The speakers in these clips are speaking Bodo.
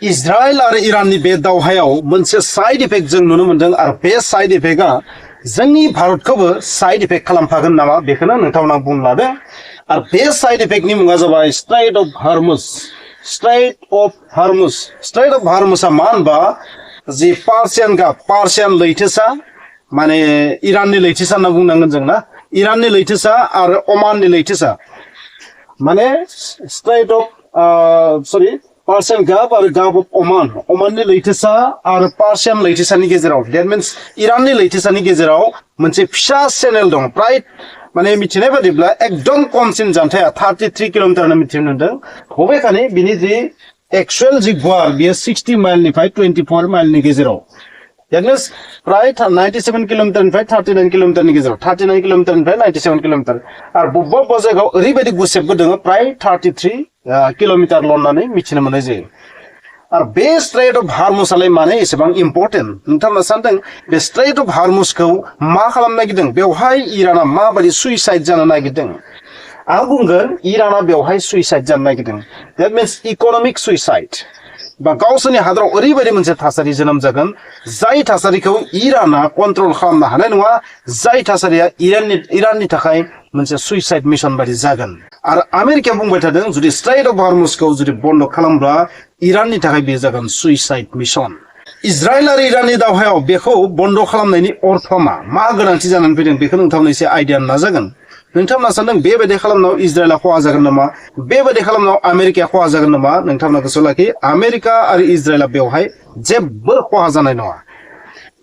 इजराइल आरो इराननि बे दावहायाव मोनसे साइड इफेक्ट जों नुनो मोनदों आरो बे साइड इफेक्टआ जोंनि भारतखौबो साइड इफेक्ट खालामफागोन नामा बेखौनो नोंथांमोना बुंनो लादों आरो बे साइड इफेक्टनि मुङा जाबाय strait of Hormuz. Strait of Hormuz. Strait of हार्मुजआ मा होनबा जि पार्सियान लैथोसा माने इराननि लैथोसा होनना बुंनांगोन जों ना, इराननि लैथोसा आरो अमाननि लैथोसा माने स्ट्रेट अफ पार्सियान गाफ आरो गाफ अफ अमाननि लैथोसा आरो पार्सियान लैथोसानि गेजेराव डेट मिन्स इराननि लैथोसानि गेजेराव मोनसे फिसा चेनेल दं। प्राय माने मिथिनाय बादिब्ला एकदम खमसिन जानथाया 33 किल'मिटार होनना मिथिनो मोनदों। बबेखानि बिनि जि एक्चुअल जि गुवार बियो 60 माइलनिफ्राय 24 माइलनि गेजेराव। डेट मिन्स प्राय 97 किल'मिटारनिफ्राय 39 किल'मिटारनि गेजेराव, 39 किल'मिटारनिफ्राय 97 किल'मिटार आरो बबेबा जायगायाव ओरैबायदि गुसेबबो दङ प्राय 33 किल'मिटारल' होननानै मिथिनो मोननाय जायो। आरो बे स्ट्रेट अफ हार्मुजआलाय माने एसेबां इम्पर्टेन्ट नोंथांमोना सानदों बे स्ट्रेट अफ हार्मुजखौ मा खालामनो नागिरदों, बेवहाय इराना माबायदि सुइसाइड जानो नागिरदों? आं बुंगोन इराना बेवहाय सुइसाइड जानो नागिरदों। डेट मिन्स इक'नमिक सुइसाइड बा गावसोरनि हादराव ओरैबायदि मोनसे थासारि जोनोम जागोन जाय थासारिखौ इराना कन्ट्रल खालामनो हानाय नङा, जाय थासारिया इराननि थाखाय मोनसे सुइसाइड मिशन बायदि जागोन। आरो आमेरिकाया बुंबाय थादों जुदि स्ट्रेट अफ हार्मुजखौ जुदि बन्द खालामब्ला इराननि थाखाय बे जागोन सुइसाइड मिशन। इजराइल आरो इराननि दावहायाव बेखौ बन्द खालामनायनि अर्थआ मा गोनांथि जानानै फैदों बेखौ नोंथांमोना एसे आइडिया नाजागोन। नोंथांमोना सानदों बेबायदि खालामनायाव इजराइला खहा जागोन नामा, बेबायदि खालामनायाव आमेरिकाया खहा जागोन नामा? नोंथांमोना गोसोआव लाखि आमेरिका आरो इजराइला बेवहाय जेबो खहा जानाय नङा।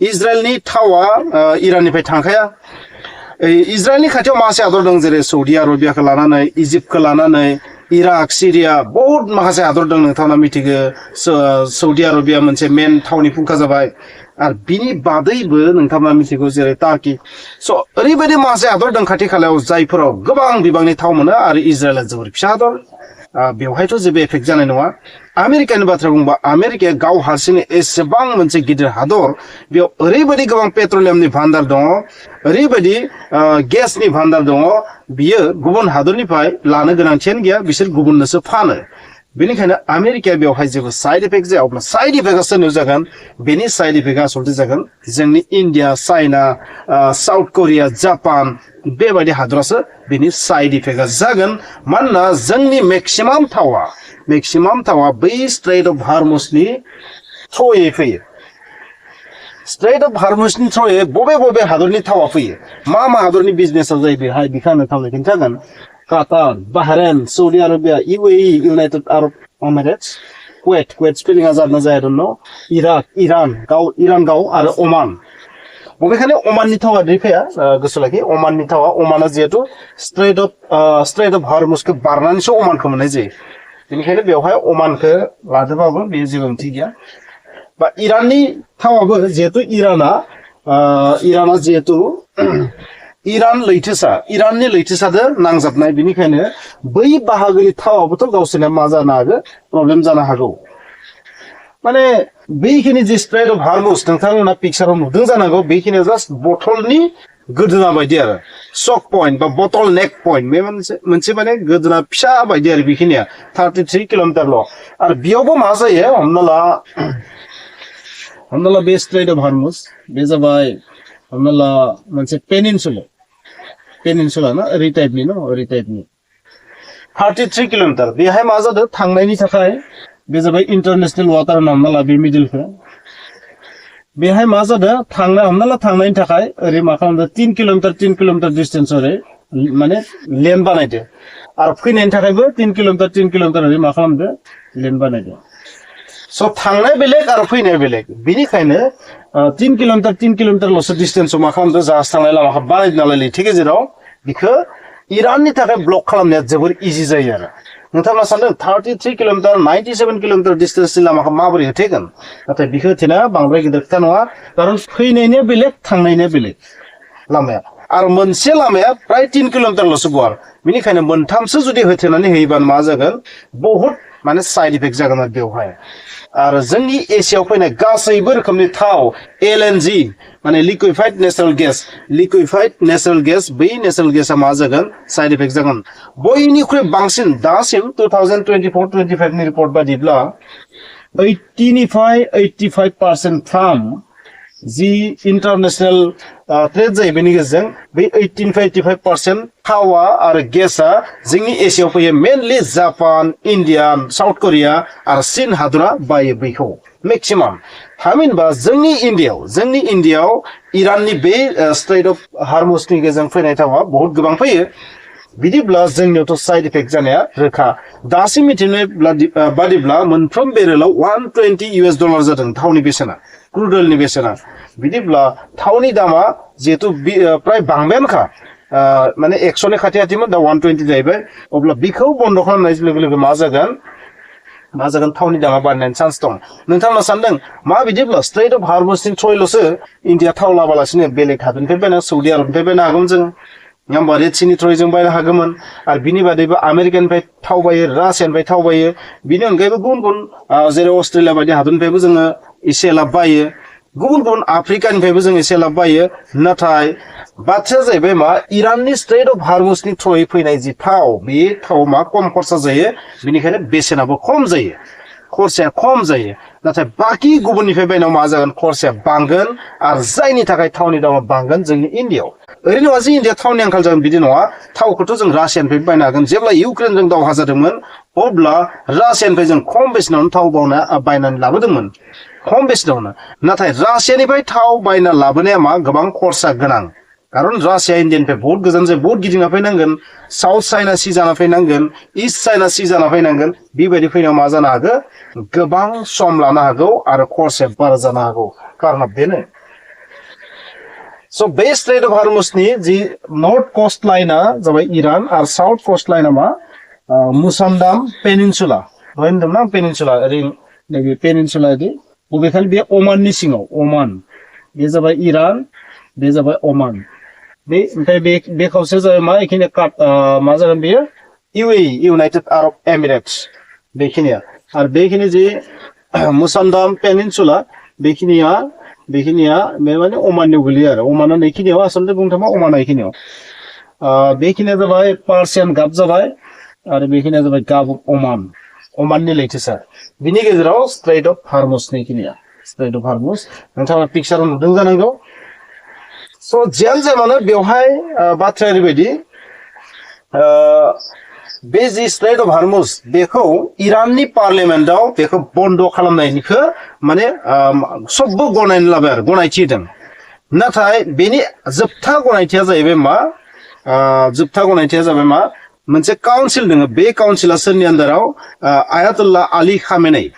इजराइलनि थावआ इराननिफ्राय थांखाया। इजराइलनि खाथियाव माखासे हादर दं जेरै सौदि आरबियाखौ लानानै, इजिप्टखौ लानानै, इराक, सिरिया बहुत माखासे हादर दं नोंथांमोना मिथिगो। सौदि आरबिया मोनसे मेन थावनि फुंखा जाबाय आरो बिनि बादैबो नोंथांमोना मिथिगौ जेरै टार्कि। स' ओरैबायदि माखासे हादर दं खाथि खालायाव जायफोराव गोबां बिबांनि थाव मोनो आरो इजराइला जोबोर फिसा हादर, बेवहायथ' जेबो एफेक्ट जानाय नङा। आमेरिकानि बाथ्रा बुंबा आमेरिकाया गाव हारसिंनो एसेबां मोनसे गिदिर हादर, बेयाव ओरैबायदि गोबां पेट्रलियामनि भान्डार दङ, ओरैबायदि गेसनि भान्डार दङ, बियो गुबुन हादरनिफ्राय लानो गोनांथियानो गैया, बिसोर गुबुननोसो फानो। बेनिखायनो आमेरिकाया बेवहाय जेबो साइड इफेक्ट जाया। अब्ला साइड इफेक्टआ सोरनियाव जागोन? बेनि साइड इफेक्टआ आसलथे जागोन जोंनि India, China, South Korea, Japan बेबायदि हादरासो बेनि साइड इफेक्टआ जागोन। मानोना जोंनि मेक्सिमाम थावा बै स्ट्रेट अफ हार्मुजनि थ्रुयै फैयो। स्ट्रेट अफ हार्मुजनि थ्रुयै बबे हादरनि थावा फैयो, मा हादरनि बिजनेसा जायो बेहाय बेखौ नोंथांनो खिन्थागोन। कातार, बाहरेन, सौदि आरबिया, UAE, इउनाइटेड आरब एमिरेट्स, कुवेट स्पेलिंआ जादों जाया दं, इराक, इरान गाव आरो अमान। बबेखानि अमाननि थावा फैया, गोसोआव लाखि अमाननि थावा, अमाना जिहेतु स्ट्रेट अफ हार्मुजखौ बारनानैसो अमानखौ मोननाय जायो। बेनिखायनो बेवहाय अमानखौ लादोंबाबो बेयो जेबो ओंथि गैया। बा इराननि थावाबो जिहेतु इराना जिहेतु इराननि लैथोसादो नांजाबनाय, बेनिखायनो बै बाहागोनि थावाबोथ' गावसोरना मा जानो हागौ, प्रब्लेम जानो हागौ। माने बेखिनि जे स्ट्रेट अफ हार्मुज नोंथांमोना पिक्साराव नुदों जानांगौ, बेखिनिया जास्ट बथलनि गोदोना बायदि आरो शक पइन्ट बा बटल नेक पइन्ट, बे मोनसे माने गोदोना फिसा बायदि आरो बेखिनिया 33 किल'मिटारल'। आरो बेयावबो मा जायो, हमना ला बे स्ट्रेट अफ हार्मुज बे जाबाय हमना ला मोनसे पेनिनसुला ना, ओरै टाइपनि 33 किल'मिटार। बेहाय मा जादों, थांनायनि थाखाय बे जाबाय इन्टारनेसनेल वाटार होनना हमना ला बे मिडिलखौ। बेहाय मा जादों, हमना ला थांनायनि थाखाय ओरै मा खालामदों, 3 किल'मिटार डिस्टेन्स ओरै माने लेन बानायदो आरो फैनायनि थाखायबो 3 किल'मिटार ओरै मा खालामदो, लेन बानायदो। स' थांनाय बेलेग आरो फैनाय बेलेग, बेनिखायनो 3 किल'मिटारल'सो डिस्टेन्सआव मा खालामदो, जाहाज थांनाय लामाखौ बानायदो नालाय लैथो गेजेराव, बेखौ इराननि थाखाय ब्लक खालामनाया जोबोर इजि जायो आरो। नोंथांमोना सानदों 33 किल'मिटार 97 किल'मिटार डिस्टेन्सनि लामाखौ माबोरै होथेगोन? नाथाय बेखौ होथेनाया बांद्राय गिदिर खोथा नङा, खारन फैनायनिया बेलेग थांनायनिया बेलेग लामाया, आरो मोनसे लामाया प्राय 3 किल'मिटारल'सो गुवार। बेनिखायनो मोनथामसो जुदि होथेनानै होयोबा मा जागोन, बहुत माने साइड इफेक्ट जागोन आरो बेवहाय। आरो जोंनि एसियायाव फैनाय गासैबो रोखोमनि थाव, LNG माने लिकुइफाइड नेचारेल गेस, बै नेचारेल गेसा मा जागोन, साइड इफेक्ट जागोन। बयनिख्रुइ बांसिन दासिम 2024-25 नि रिपर्ट बादिब्ला 80निफ्राय 85% फ्राम जि इन्टारनेशनेल ट्रेड जायो बेनि गेजेरजों बे 18निफ्राय 85% थावा आरो गेसआ जोंनि एसियायाव फैयो मेनलि जापान इन्डिया साउथ कोरिया आरो चीन हादरा बायो बेखौ मेक्सिमाम थामहिनबा जोंनि इन्डियायाव इराननि बे स्ट्रेट अफ हार्मुसनि गेजेरजों फैनाय थावा बहुत गोबां फैयो बिदिब्ला जोंनियावथ' साइड इफेक्ट जानाया रोखा दासिम मिथिनाय बादिब्ला मोनफ्रोम बेरेलाव $120 जादों थावनि बेसेना क्रुड अइलनि बेसेना बिदिब्ला थावनि दामा जिहेतु प्राय बांबायानोखा माने 100नि खाथि-खाथिमोन दा 120 जाहैबाय अब्ला बिखौ बन्द खालामनाय लोगो लोगो मा जागोन थावनि दामा बारायनायनि चान्स दं नोंथाङा सानदों मा बिदिब्ला स्ट्रेट अफ हार्मुसनि थ्रयल'सो इन्डिया थाव लाबालासिनो बेलेग हादरनिफ्राय बायना सौदि आरबनिफ्राय बायनो हागौमोन जों होमबा रेड सीनि थ्रयजों बायनो हागौमोन आरो बिनि बादैबो आमेरिकानिफ्राय थाव बायो रासियानिफ्राय थाव बायो बिनि अनगायैबो गुबुन जेरै अस्ट्रेलिया बायदि हादरनिफ्रायबो जोङो एसे लाब बायो गुबुन आफ्रिकानिफ्रायबो जों एसे लाब बायो नाथाय बाथ्राया जाहैबाय मा इराननि स्ट्रेट अफ हार्मुसनि थ्रयै फैनाय जि थाव बे थाव मा खम खरसा जायो बेनिखायनो बेसेनाबो खम जायो खरसाया खम जायो नाथाय बाकी गुबुननिफ्राय बायनायाव मा जागोन खरसाया बांगोन आरो जायनि थाखाय थावनि दामा बांगोन जोंनि इन्डियायाव ओरैनो नङा जे इन्डिया थावनि आंखाल जागोन बिदि नङा थावखौथ' जों रासियानिफ्राय बायनो हागोन जेब्ला इउक्रेनजों दावहा जादोंमोन अब्ला रासियानिफ्राय जों खम बेसेनावनो थाव बायनानै लाबोदोंमोन खम बेसेनावनो नाथाय रासियानिफ्राय थाव बायना लाबोनाया मा गोबां खरसा गोनां कारण रासिया इन्डियानिफ्राय बहुत गोजान जायो बहुत गिदिंना फैनांगोन साउथ चाइना सी जाना फैनांगोन इस्ट चाइना सी जाना फैनांगोन बेबायदि फैनायाव मा जानो हागौ गोबां सम लानो हागौ आरो खरसाया बारा जानो हागौ कारना बेनो स' बे स्ट्रेट अफ हार्मुसनि जि नर्थ कोस्ट लाइना जाबाय इरान आरो साउथ कोस्ट लाइना मा मुसान्दाम पेनिनसुला दहाय होनदोंमोन आं पेनिनसुला ओरै नैबे पेनिनसुला इदि बबेखानि बे अमाननि सिङाव अमान बे जाबाय इरान बे जाबाय अमान बे ओमफ्राय बे खावसेया जाबाय मा एखिनि मा जागोन बेयो इउएई इउनाइटेड आरब एमिरेट्स बेखिनिया आरो बेखिनि जे मुसान्दाम पेनिनसुला बेखिनिया बे माने अमाननियाव गोलैयो आरो अमाना नैखिनियाव आसलते बुंनो थाङोबा अमाना इखिनियाव बेखिनिया जाबाय पार्सियान गाब जाबाय आरो बेखिनिया जाबाय गाब अमाननि लैथोसा बिनि गेजेराव स्ट्रेट अफ हार्मुस नैखिनिया स्ट्रेट अफ हार्मुस नोंथाङा पिक्चाराव नुदों जानांगौ स' जियानो जाया मानो बेवहाय बाथ्राया ओरैबायदि बे जि स्ट्रेट अफ हार्मुस बेखौ इराननि पार्लियामेन्टआव बेखौ बन्द खालामनायनिखौ माने सबबो गनायनानै लाबाय आरो गनायथि होदों नाथाय बेनि जोबथा गनायथिया जाहैबाय मा मोनसे काउन्सिल दङ बे काउन्सिला सोरनि आन्दाराव आयातुल्लाह आली खामेनेई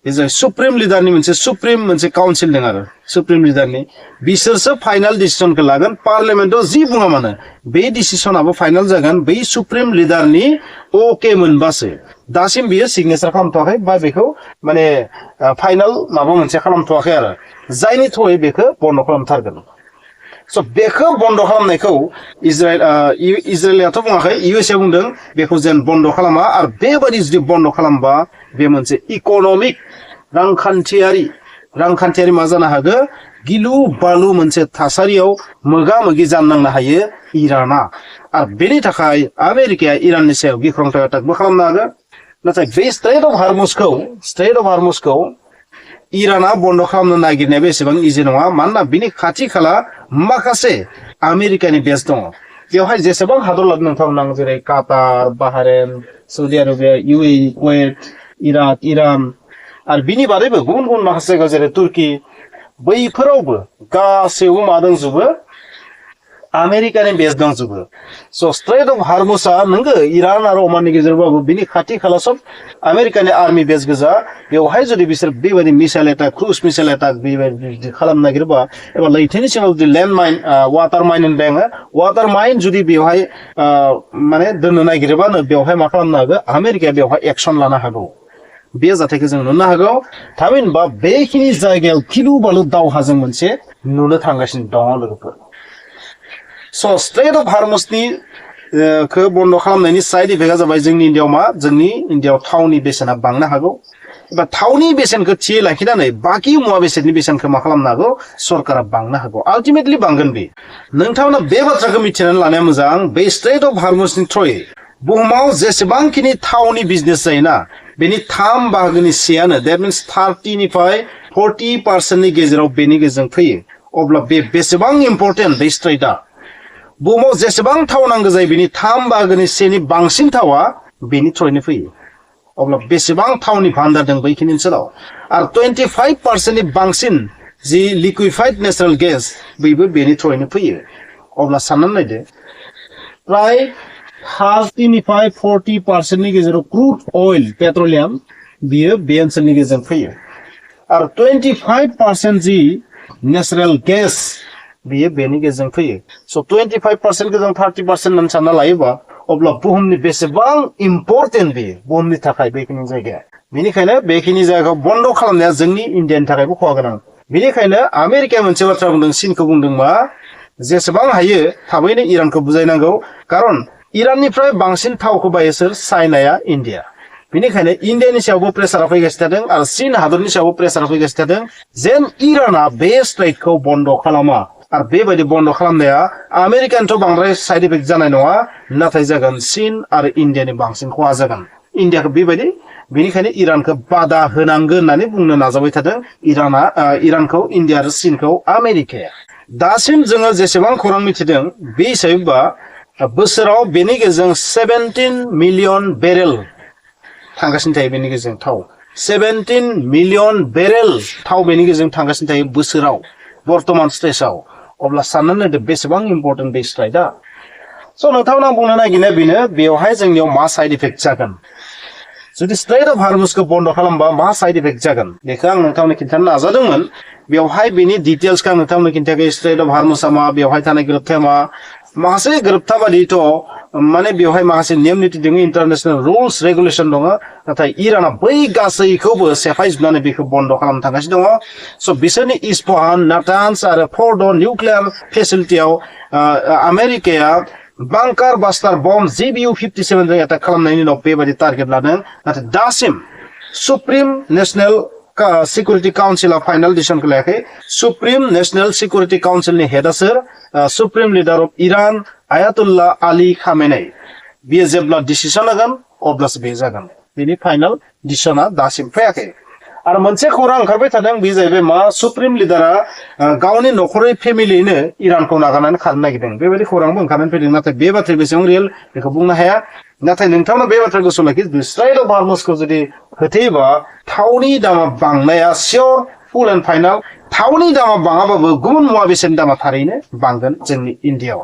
बे जाय सुप्रिम लिडारनि मोनसे काउन्सिल दङ आरो सुप्रिम लिडारनि बिसोरसो फाइनाल डिसिसनखौ लागोन पार्लियामेन्टआव जि बुङा मानो बे डिसिसनाबो फाइनाल जागोन बै सुप्रिम लिडारनि अके मोनबासो दासिम बियो सिगनेचार खालामथ'वाखै बा बेखौ माने फाइनाल माबा मोनसे खालामथ'वाखै आरो जायनि थ्रुयै बेखौ बन्द खालामथारगोन स' बेखौ बन्द खालामनायखौ इजराइलाथ' बुङाखै इउएसए बुंदों बेखौ जेन बन्द खालामा आरो बेबायदि जुदि बन्द खालामबा बे मोनसे इक'नमिक रांखान्थियारि मा जानो हागौ गिलु बालु मोनसे थासारियाव मोगा मोगि जानांनो हायो इराना आरो बेनि थाखाय आमेरिकाया इराननि सायाव गिख्रंथाव एटाकबो खालामनो हागौ नाथाय बे स्ट्रेट अफ हार्मुसखौ इराना बन्द खालामनो नागिरनायाबो एसेबां इजि नङा मानोना बिनि खाथि खाला माखासे आमेरिकानि बेस दङ बेवहाय जेसेबां हादर लादों नोंथांमोन जेरै कातार बाहारेन सौदि आरबिया इउएई कुवेत इराक इरान आरो बिनि बादैबो गुबुन गुबुन माखासे जायगा जेरै तुर्की बैफोरावबो गासैबो मा दंजोबो आमेरिकानि बेस दंजोबो स' स्ट्रेट अफ हार्मुसआ नोंगो इरान आरो अमाननि गेजेरावबाबो बिनि खाथि खाला सब आमेरिकानि आर्मि बेस गोजा बेवहाय जुदि बिसोर बेबायदि missile attack cruise missile attack बेबायदि खालामनो नागिरबा एबा लैथोनि सिङाव जुदि लेन्ड माइन वाटार माइन होनदों वाटार माइन जुदि बेवहाय माने दोननो नागिरोबानो बेवहाय मा खालामनो हागौ आमेरिकाया बेवहाय एक्सन लानो हागौ बे जाथायखौ जों नुनो हागौ थामहिनबा बेखिनि जायगायाव गिलु बालु दावहाजों मोनसे नुनो थांगासिनो दङ लोगोफोर स' स्ट्रेट अफ हार्मुसनि खौ बन्द खालामनायनि साइड इफेक्टआ जाबाय जोंनि इन्डियायाव थावनि बेसेना बांनो हागौ एबा थावनि बेसेनखौ थियै लाखिनानै बाकी मुवा बेसादनि बेसेनखौ मा खालामनो हागौ सरकारा बांनो हागौ आल्टिमेटलि बांगोन बे नोंथांमोना बे बाथ्राखौ मिथिनानै लानाया मोजां बे स्ट्रेट अफ हार्मुसनि थ्रुयै बुहुमाव जेसेबांखिनि थावनि बिजनेस जायोना बेनि 3 बाहागोनि सेयानो दैट मीन्स 30 निफ्राय 40% नि गेजेराव बेनि गेजेरजों फैयो अब्ला बे बेसेबां इम्पोर्टेन्ट बे स्ट्रेटआ बुहुमाव जेसेबां थाव नांगौ जायो बेनि 3 बाहागोनि सेनि बांसिन थावा बेनि थ्रयैनो फैयो अब्ला बेसेबां थावनि भान्डार दं बैखिनि ओनसोलाव आरो 25% नि बांसिन जि लिक्विफाइड नेचारेल गेस बेबो बेनि थ्रयैनो फैयो अब्ला साननानै नायदो प्राय 30 निफ्राय 40% नि गेजेराव क्रुड अइल पेट्रलियाम बियो बे ओनसोलनि गेजेरजों फैयो आरो 25% जि नेचारेल गेस बियो बेनि गेजेरजों फैयो स 25% गोजां 30% होननानै सानना लायोबा अब्ला बुहुमनि बेसेबां इम्पोर्टेन्ट बेयो बुहुमनि थाखाय बेखिनि जायगाया बेनिखायनो बेखिनि जायगाखौ बन्द खालामनाया जोंनि इन्डियानि थाखायबो खहा गोनां बेनिखायनो आमेरिकाया मोनसे बाथ्रा बुंदों चीनखौ बुंदों मा जेसेबां हायो थाबैनो इरानखौ बुजायनांगौ खारन इराननिफ्राय बांसिन थावखौ बायो सोर चाइनाया इन्डिया बेनिखायनो इन्डियानि सायावबो प्रेसारा फैगासिनो थादों आरो चीन हादरनि सायावबो प्रेसारा फैगासिनो थादों जेन इराना बे स्ट्राइकखौ बन्द खालामा आरो बेबायदि बन्द खालामनाया आमेरिकानिथ' बांद्राय साइड इफेक्ट जानाय नङा नाथाय जागोन चीन आरो इन्डियानि बांसिन खहा जागोन इन्डियाखौ बेबायदि बेनिखायनो इरानखौ बादा होनांगोन होननानै बुंनो नाजाबाय थादों इरानखौ इन्डिया आरो चीनखौ आमेरिकाया दासिम जोङो जेसेबां खौरां मिथिदों बे हिसाबैबा बोसोराव बेनि गेजेरजों 17 मिलियन बेरेल थांगासिनो थायो बेनि गेजेरजों थाव 17 मिलियन बेरेल थाव बेनि गेजेरजों थांगासिनो थायो बोसोराव बर्तमान स्टेजाव अब्ला साननानै नायदो बेसेबां इम्पोर्टेन्ट बे स्ट्राइकआ स' नोंथांमोना बुंनो नागिरनाया बेनो बेवहाय जोंनियाव मा साइड इफेक्ट जागोन जुदि स्ट्रेट अफ हार्मुजखौ बन्द खालामबा मा साइड इफेक्ट जागोन बेखौ आं नोंथांनो खिन्थानो नाजादोंमोन बेवहाय बेनि डिटेल्सखौ आं नोंथांनो खिन्थायाखै स्ट्रेट अफ हार्मुजआ मा बेवहाय थानाय गोरोबथाया मा माखासे गोरोबथा बादिथ' माने बेवहाय माखासे नेम निति दङ इन्टारनेशनेल रुल्स रेगुलेसन दङ नाथाय इराना बै गासैखौबो सेफायजोबनानै बेखौ बन्द खालामनो थांगासिनो दङ स' बिसोरनि इस्फहान नाटान्स आरो फर्डो निउक्लियार फेसिलिटियाव आमेरिकाया बांकार बास्टार बम्ब GBU-57 जों एटाक खालामनायनि उनाव बेबायदि टार्गेट लादों नाथाय दासिम सुप्रिम नेशनेल सिकिउरिटी काउन्सिलआ फाइनाल डिसिजनखौ लायाखै सुप्रिम नेशनेल सिकिउरिटी काउन्सिलनि हेडआ सोर supreme leader of Iran Ayatollah Ali Khamenei बियो जेब्ला डिसिसन लागोन अब्लासो बे जागोन बेनि फाइनाल डिसिसना दासिम फैयाखै आरो मोनसे खौरां ओंखारबाय थादों बे जाहैबाय मा सुप्रिम लिडारा गावनि नखरारि फेमिलियैनो इरानखौ नागारनानै खारनो नागिरदों बेबायदि खौरांबो ओंखारनानै फैदों नाथाय बे बाथ्राया बेसेबां रियेल बेखौ बुंनो हाया नाथाय नोंथांमोना बे बाथ्रा गोसोआव लाखि स्ट्रेट अफ हार्मुजखौ जुदि होथेयोबा थावनि दामा बांनाया सियर फुल एन्ड फाइनाल थावनि दामा बाङाबाबो गुबुन मुवा बेसादनि दामा थारैनो बांगोन जोंनि इन्डियायाव